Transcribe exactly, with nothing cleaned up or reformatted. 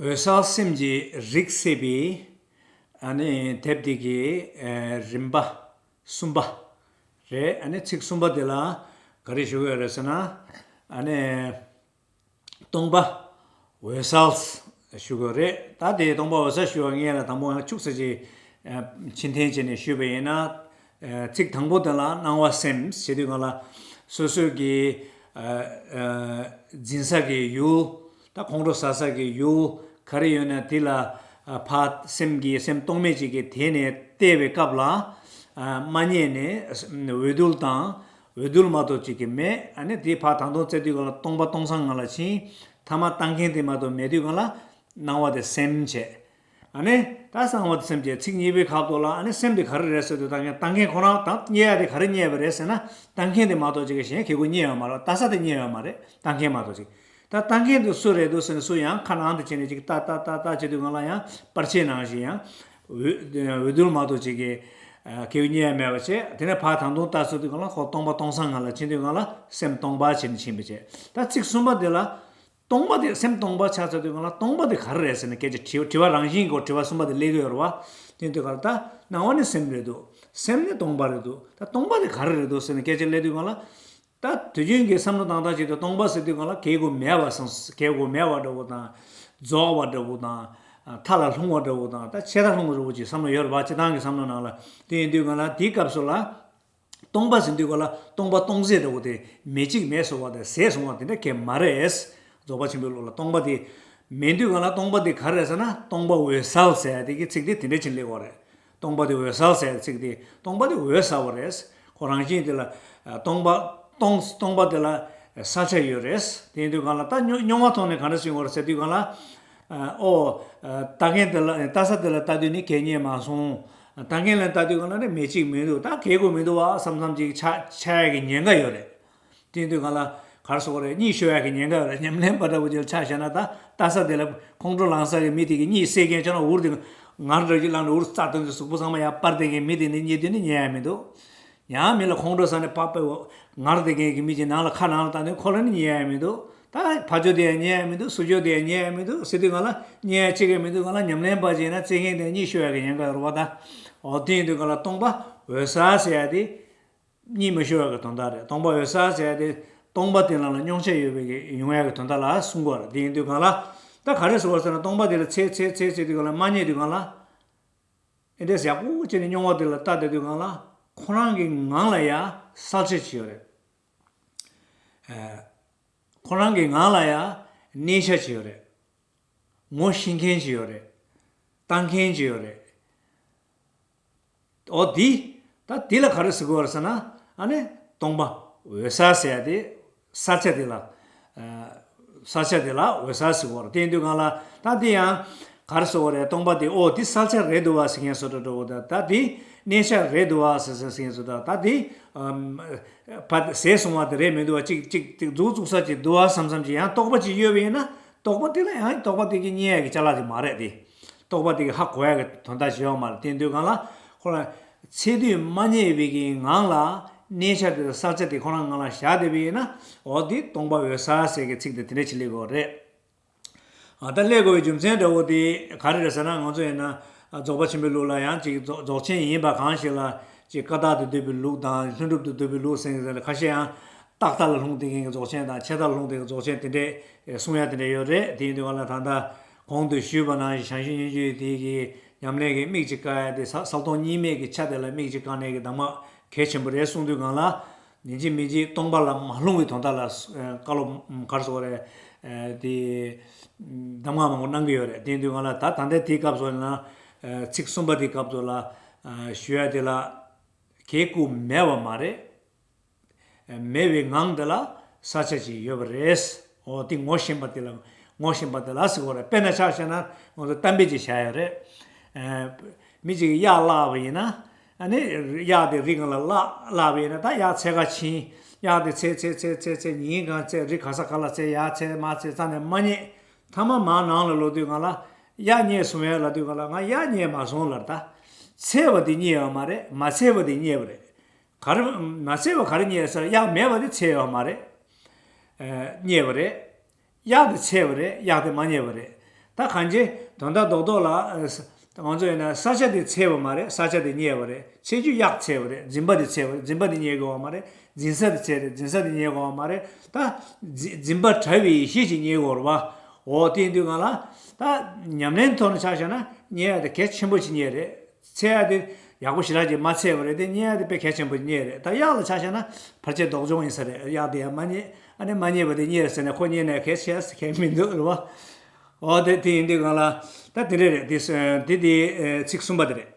འོད་གསལ་སེམས་ཀྱི་རིགས་སད་པའི་ཨ་ནི་དེབ་འདི་གི་ཨ་རིམ་པ་གསུམ་པ་རེད། ཨ་ནི་ཚིག་གསུམ་པ་འདི་ལ་ག་རེ་ཞུ་གི་ཡོད་རེད་ཟེར་ན། ཨ་ནི་སྟོང་པ་འོད་གསལ་ཞུ་གི་ཡོད་རེད། ད་དེ་སྟོང་པ་འོད་གསལ་ཞུ་བ་སྔོན་ལ་དང་པོ་ཡང་ཁྱུག་ཙམ་ཅིག་ཨ་ཕྱིར་འཐེན་བྱས་ནས་ཞུས་པ་ཡིན་ན། ཨ་ཚིག་དང་པོ་དེ་ལ་སྣང་བ་སེམས་ཞེས་དུས་སྒང་ལ་སོ་སོའི་གི་ཨ་ཨ་འཛིན་ས་གི་ཡུལ། ད་ཁོང་ཁྲོ་ཟ་ས་གི་ཡུལ་ག་རེ་ཡོད་ན་དེ་ལ་ཨ་ཕར་སེམས་ཀྱི་སེམས་རྟོག་མེད་ཅིག་གིས་དེད་ནས་བལྟས་པའི་སྐབས་ལ་ཨ་མ་རྙེད་ནས་འོད་རྡུལ་དང་། འོད་རྡུལ་མ་གཏོགས་ཅིག་གི་མེད། ཨ་ནི་དེ་ཕར་དང་དུ་བཙལ་དུས་སྒང་ལ་སྟོང་པ་སྟོང་སང་ངང་ལ་ཕྱིན། མཐའ་མ་ལྟ་མཁན་དེ་མ་གཏོགས་མེད་དུས་སྒང་ལ་སྣང་བ་དེ་སེམས་བྱས། ཨ་ནི་ད་སྣང་བ་དེ་སེམས་བྱས། ཚིག་གཉིས་པའི་ཁ་ཐོག་ལ་ཨ་ནི་སེམས་དེ་ག་རེ་རེད་ཟེར་དུས་ལྟ་མཁན་ལྟ་མཁན་ཁོ་རང་དང་རྙེད་ཡ་དེ་ག་རེ་རྙེད་པ་རེད་ཟེར་ན། ལྟ་མཁན་དེ་མ་གཏོགས་ཅིག་གི་གཞན་གྱི་སྒོ་རྙེད་ཡོད་མ་རེད། ལྟ་ས་དེ་རྙེད་ཡོད་མ་རེད། ལྟ་མཁན་མ་གཏོགས་ཅིག་ད་ལྟ་མཁན་དེ་སུ་རེད་འདུག་ཟེར་ནས་སུ་ཡང་ཁ་ནང་དུ་བྱས་ནས་ཅིག་ལྟ་ལྟ་ལྟ་ལྟ་བྱེད་དུས་སྒང་ལ་ཡང་པར་ཆས་ནང་བཞིན་ཡང་འོད་འོད་རྡུལ་མ་གཏོགས་ཅིག་གི་ཨ་སྐྱེ་བོ་རྙེད་ཡ་མེད་པ་བྱས། དེ་ནས་ཕར་དང་དུ་ལྟ་ཚུལ་དུས་སྒང་ལ་ཁོ་སྟོང་པ་སྟོང་སང་ངང་ལ་ཕྱིན་དུས་སྒང་ལ་སེམས་སྟོང་པ་བྱས་ནས་ཕྱིན་པ་བྱས། ད་ཚིག་གསུམ་པ་དེ་ལ་སྟོང་པ་དེ་སེམས་སྟོང་པ་ཆགས་ཚར་དུས་སྒང་ལ་སྟོང་པ་དེ་ག་རེ་རེད་ཟེར་ནས་སྐད་ཆ་དྲི་དྲི་བ་རང་བཞིན་གྱི་དྲི་བ་གསུམ་པ་དེ་སླེབས་ཀྱི་ཡོད་རེད་བ། དེ་དུས་སྒང་ལ་ད་སྣང་བ་ནི་སེམས་རེད་འདུག་སེམས་ནི་སྟོང་པ་རེད་འདུག་ད་སྟོང་པ་དེ་ག་རེ་རེད་འདུག་ཟེར་ནས་སྐད་ཆ་སླེབས་དུས་སྒང་ལ། ད་དུས་རྒྱུན་གྱི་བསམ་བློ་བཏང་སྟངས་ཅིག་ཏུ་སྟོང་པ་ཟེར་དུས་སྒང་ལ་གལ་དགོས་མེད་པ་བསམ། གལ་དགོས་མེད་པ་འདྲ་བོ་དང་། རྫོགས་པ་འདྲ་བོ་དང་། མཐའ་ལ་ལྷུང་བ་འདྲ་བོ་དང་། ད་ཆད་མཐའ་ལྷུང་བ་འདྲ་བོ་ཅིག་བསམ་བློ་ཡོད་རེད་བ། སྤྱིར་བཏང་གི་བསམ་བློ་ནང་ལ། དེ་ཡིན་དུས་སྒང་ལ་དེའི་སྐབས་སུ་ལ། སྟོང་པ་ཟེར་དུས་སྒང་ལ་སྟོང་པ་སྟོང་ཟད་འདྲ་བོ་དེ་མེད་ཅིག་མེད་སོང་བ་དང་ཟད་སོང་བ་དེ་འདྲ་གང་ཡང་མ་རེད། རྫོགས་པ་ཆེན་པོའི་ལུགས་ལ་སྟོང་པ་དེ་མེད་དུས་སྒང་ལ་སྟོང་པ་དེ་ག་རེ་རེད་ཟེར་ན། སྟོང་པ་འོད་གསལ་ཟེར་ཡ་དེ་གི་ཚིག་དེ་དེ་འདྲ་ཅིག་སླེབས་ཀྱི་ཡོད་རེད། སྟོང་པ་དེ་འོད་གསལ་ཟེར་ཚིག་དེ། སྟོང་པ་དེ་འོད་གསལ་བ་རེད། ཁོ་རང་བཞིན་དེ་ལ་ཨ་སྟོང་པ་སྟོང་སྟོང་པ་དེ་ལ་གསལ་ཆ་ཡོད་རེད། དེ་ཡིན་དུས་སྒང་ལ་ད་སྨྱོ་སྨྱོ་བ་ཐོག་ནས་ག་འདྲ་ཞིག་ཡོང་བ་རེད་ཟེར་དུས་སྒང་ལ། ཨ་ཨོ་ཨ་ལྟ་མཁན་དེ་ལ་ལྟ་ས་དེ་ལ་ལྟ་དུས་ནི་གང་ཡང་རྙེད་མ་སོང་། ལྟ་མཁན་ལ་ལྟ་དུས་སྒང་ལ་ནི་མེད་ཅིག་མི་འདུག་ད་གལ་དགོས་མི་འདུག་བ་བསམ་བསམ་ཅིག་ཆགས་ཆགས་ཡ་གི་ཉེན་ཁ་ཡོད་རེད། དེ་ཡིན་དུས་སྒང་ལ་ག་རེ་ཟེར་དགོས་རེད། གཉིད་ཤོར་ཡ་གི་ཉེན་ཁ་ཡོད་རེད། ཉམས་ལེན་པ་འདྲ་བོ་ཅིག་ལ་ཆ་བཞག་ན། ད་ལྟ་ས་དེ་ལ་ཁོང་ཁྲོ་ལངས་ས་གི་མི་དེ་གི་གཉིད་སད་མཁན་ཆགས་ན། འུར་དེ་ངར་འདྲ་ཅིག་ལངས་ནས་འུར་རྩ་བཏང་དུས་གཟུགས་པོ་ཚང་མ་ཡར་སྤར་བསྡད་མཁན་མི་དེ་ནི་རྙེད་དུས་ནི་རྙེད་ཡ་མི་འདུག་ཡང་མི་ལ་ཁོང་ཁྲོ་ཟ་ནས་པགས་པས་ངར་བསྡད་མཁན་གྱི་མི་ཅིག་ནང་ལ་ཁ་ནང་ལ་བཏང་དུས་ཁོ་ལ་ནི་རྙེད་ཡ་མི་འདུག་ད་ཕར་ཕྱོགས་དེ་ཡང་རྙེད་ཡ་མི་འདུག་ཚུར་ཕྱོགས་དེ་ཡང་རྙེད་ཡ་མི་འདུག་ཟེར་དུས་སྒང་ལ། རྙེད་ཡ་གཅིག་ཀྱང་མི་འདུག་སྒང་ལ། ཉམས་ལེན་པ་ཅིག་ཡིན་ན་རྩེད་མཁན་དེ་གཉིད་ཤོར་ཡ་གི་ཉེན་ཁ་ཡོད་རེད་བ། ད་འོ་དེ་ཡིན་དུས་སྒང་ལ་སྟོང་པ་འོད་གསལ་ཟེར་ཡ་དེ་གཉིད་མི་ཤོར་བ་གི་དོན་དག་རེད། སྟོང་པ་འོད་གསལ་ཟེར་ཡ་དེ་སྟོང་པ་དེ་ནང་ལ་མྱོང་ཆ་ཡོད་པའི་གི་ཡོང་ཡ་གི་དོན་དག་ལ་གསུང་གི་ཡོད་རེད། དེ་ཡིན་དུས་སྒང་ལ་ད་ག་རེ་ཟེར་བ་ཟེར་ན། སྟོང་པ་དེ་ལ་འཚོལ་འཚོལ་འཚོལ་འཚོལ་དུས་སྒང་ལ་མ་རྙེད་དུས་སྒང་ལ། ཨེ་འདྲས་ཡག་པོ་བྱས་ནས་སྨྱོ་བ་དེ་ལ་ལྟ་བསྡད་དུས་སྒང་ལ་ཁོ་རང་གི་ངང་ལ་ཡ་གསལ་ཆ་ཅིག་ཡོད་རེད། ཨ་ཁོ་རང་གི་ངང་ལ་ཡ་གནས་ཆ་ཅིག་ཡོད་རེད། ངོ་ཤེས་མཁན་ཅིག་ཡོད་རེད། ལྟ་མཁན་ཅིག་ཡོད་རེད། འོ་དེ། ད་དེ་ལ་ག་རེ་ཟེར་གྱི་ཡོད་རེད་ཟེར་ན། ཨ་ནི་སྟོང་པ་འོད་གསལ་ཟེར་ཡ་དེ། གསལ་ཆ་དེ་ལ། ཨ་གསལ་ཆ་དེ་ལ་འོད་གསལ་ཟེར་གྱི་ཡོད་རེད། དེ་ཡིན་དུས་སྒང་ལ་ད་དེ་ཡང་ག་རེ་ཟེར་གྱི་ཡོད་རེད། སྟོང་པ་དེ། ཨོ་དེ་གསལ་ཆ་རེད་འདུག་བ་ཟེར་མཁན་བཟོ་འདྲ་འདྲ་བོ་དང་། ད་དེ་གནས་ཆ་རེད་འདུག་བ་ཟེར་ཟེར་མཁན་བཟོ་འདྲ། ད་དེ་ཨམ་ཕར་ཟད་སོང་བ་དེ་རེད་མི་འདུག་བ། ཅིག་ཅིག་ཅིག་མཛུབ་བཙུགས་ས་ཅིག་འདུག་བ་བསམ་བསམ་ཅིག་ཡང་རྟོག་པ་ཅིག་ཡོད་པ་ཡིན་ན། རྟོག་པ་དེ་ལ་ཡང་རྟོག་པ་དེ་གིས་རྙེད་ཡ་གི་ཅ་ལག་ཅིག་མ་རེད་དེ། རྟོག་པ་དེ་གིས་ཧ་གོ་ཡ་གི་དོན་དག་ཅིག་ཡོད་མ་རེད། དེ་ཡིན་དུས་སྒང་ལ་ཁོ་རང་འཚོལ་དུས་མ་རྙེད་པའི་གི་ངང་ལ་གནས་ཆ་དེ་དང་གསལ་ཆ་དེ་ཁོ་རང་ངང་ལ་བཞག་བསྡད་པ་ཡིན་ན། འོ་དེ་སྟོང་པ་འོད་གསལ་ཟེར་གི་ཚིག་དེ་དེ་འདྲ་ཅིག་སླེབས་ཀྱི་ཡོད་རེད། ཨ་ད་སླེབས་དགོས་པའི་རྒྱུ་མཚན་འདྲ་བོ་དེ་ག་རེ་རེད་ཟེར་ན། ང་ཚོ་ཡིན་ན་ཨ་རྫོགས་པ་ཆེན་པོའི་ལུགས་ལ་ཡང་ཅིག་རྫོགས་རྫོགས་ཆེན་ཡིན་པ་གང་ཞིག་ལ་ཅིག་ཀ་དག་ཏུ་འདོད་པའི་ལུགས་དང་། ལྷུན་གྲུབ་ཏུ་འདོད་པའི་ལུགས་ཟེར་མཁན་ཁ་ཤས་ཡང་རྟག་མཐའ་ལ་ལྷུང་བསྡད་མཁན་གྱི་རྫོགས་ཆེན་དང་། ཆད་མཐའ་ལ་ལྷུང་བསྡད་མཁན་རྫོགས་ཆེན་དེ་འདྲས་གསུང་ཡ་དེ་འདྲས་ཡོད་རེད། དེ་ཡིན་དུས་སྒང་ལ་ད་ལྟ་གོང་དུ་ཞུས་པ་ནང་བཞིན་བྱང་ཆུབ་སྙིང་རྗེ་དེ་གི་ཉམས་ལེན་གྱི་དམིགས་ཅིག་བཀག་ཡ་དེ། ས་གསལ་སྟོང་གཉིས་མེད་ཀྱི་ཆ་དེ་ལ་དམིགས་ཅིག་བཀག་ནས་ཀྱི་གདམས་ངག་གལ་ཆེན་པོ་རེད་གསུངས་དུས་སྒང་ལ། ཡིན་གཅིག་མིན་གཅིག་སྟོང་པ་ལ་མ་ལྷུང་བའི་དོན་དག་ལ་བཀའ་སློབ་ག་རེ་ཟེར་དགོས་རེད། དེ་གདམས་ངག་མང་པོ་གནང་གི་ཡོད་རེད། དེ་ཡིན་དུས་སྒང་ལ་ད་ད་ལྟའི་དེའི་སྐབས་སུ་ཡིན་ན་ཚིག་གསུམ་པ་དེའི་སྐབས་སུ་ལ་ཞུ་ཡ་དེ་ལ་གལ་དགོས་མེད་པ་མ་རེད། མེད་པའི་ངང་དེ་ལ་གསལ་ཆ་ཅིག་ཡོད་པ་རེད། འོ་དེ་ངོ་ཤེས་པ་དེ་ལ། ངོ་ཤེས་པ་དེ་ལ་ཟེར་དགོས་རེད། དཔེར་ན་ཆ་བཞག་ན་ང་ཚོ་གཏམ་དཔེ་ཅིག་བཞག་ཡོད་རེད། ཨ་མི་གཅིག་གིས་གཡག་བརླགས་པ་ཡིན་ན། ཨ་ནི་གཡག་དེ་རི་སྒང་ལ་བརླགས་བརླགས་པ་ཡིན་ན། ད་གཡག་འཚོལ་ག་ཕྱིན། གཡག་དེ་འཚོལ་འཚོལ་འཚོལ་འཚོལ་འཚོལ། ཉིན་གང་འཚོལ། རི་ག་ས་ག་ལ་འཚོལ། ཡར་འཚོལ་མར་འཚོལ་རྩ་ནས་མ་རྙེད། མཐའ་མ་མར་ནང་ལ་ལོག་དུས་སྒང་ལ་གཡག་རྙེད་སོང་ངས་ལབ་དུས་སྒང་ལ། ང་གཡག་རྙེད་མ་སོང་ལབ། ད་འཚོལ་བ་དེ་རྙེད་ཡོད་མ་རེད། མ་འཚོལ་བ་དེ་རྙེད་པ་རེད། ག་རེ་མ་འཚོལ་བ་ག་རེ་རྙེད་ཟེར། གཡག་མེད་པ་དེ་འཚོལ་ཡོད་མ་རེད། ཨ་རྙེད་པ་རེད། གཡག་དེ་འཚོལ་བ་རེད། གཡག་དེ་མ་རྙེད་པ་རེད། ད་གང་ཅི་དོན་དག་རྡོག་རྡོག་ལ་ཨ་ང་ཚོ་ཡིན་ན་ས་ཆ་དེ་འཚོལ་བ་མ་རེད། ས་ཆ་དེ་རྙེད་པ་རེད། འཚོལ་རྒྱུ་གཡག་འཚོལ་བ་རེད། འཛིན་པ་དེ་འཚོལ་བ་རེད། འཛིན་པ་དེ་རྙེད་དགོས་པ་མ་རེད། འཛིན་ས་དེ་འཚོལ་རེད། འཛིན་ས་དེ་རྙེད་དགོས་པ་མ་རེད། ད་འཛིན་འཛིན་པ་བྲལ་བའི་ཡེ་ཤེས་ཅིག་རྙེད་དགོས་རེད་བ། འོ་དེ་ཡིན་དུས་གང་ལ་ད་ཉམས་ལེན་ཐོག་ནས་ཆ་བཞག་ན་རྙེད་ཡ་དེ་གལ་ཆེན་པོ་ཅིག་རྙེད་རེད། འཚོལ་ཡ་དེ་ཡག་པོ་ཞེ་དྲག་ཅིག་མ་འཚོལ་བ་རེད། དེ་རྙེད་ཡ་དེ་དཔེ་གལ་ཆེན་པོ་རྙེད་རེད། ད་གཡག་ལ་ཆ་བཞག་ན་ཕལ་ཆེར་ལྡོག་ཕྱོགས་ཡིན་ས་རེད། གཡག་དེ་ཡང་མ་རྙེད། ཨ་ནི་མ་རྙེད་པ་དེ་རྙེད་རེད་ཟེར་ནས་ཁོ་རྙེད་ནས་གལ་ཆེ་ས་གལ་མི་འདུག་རེད་བ། འོ་དེ་དེ་ཡིན་དུས་གང་ལ་ད་དེ་འདྲ་རེད། དེ་དེ་དེ་ཚིག་གསུམ་པ་དེ་རེད།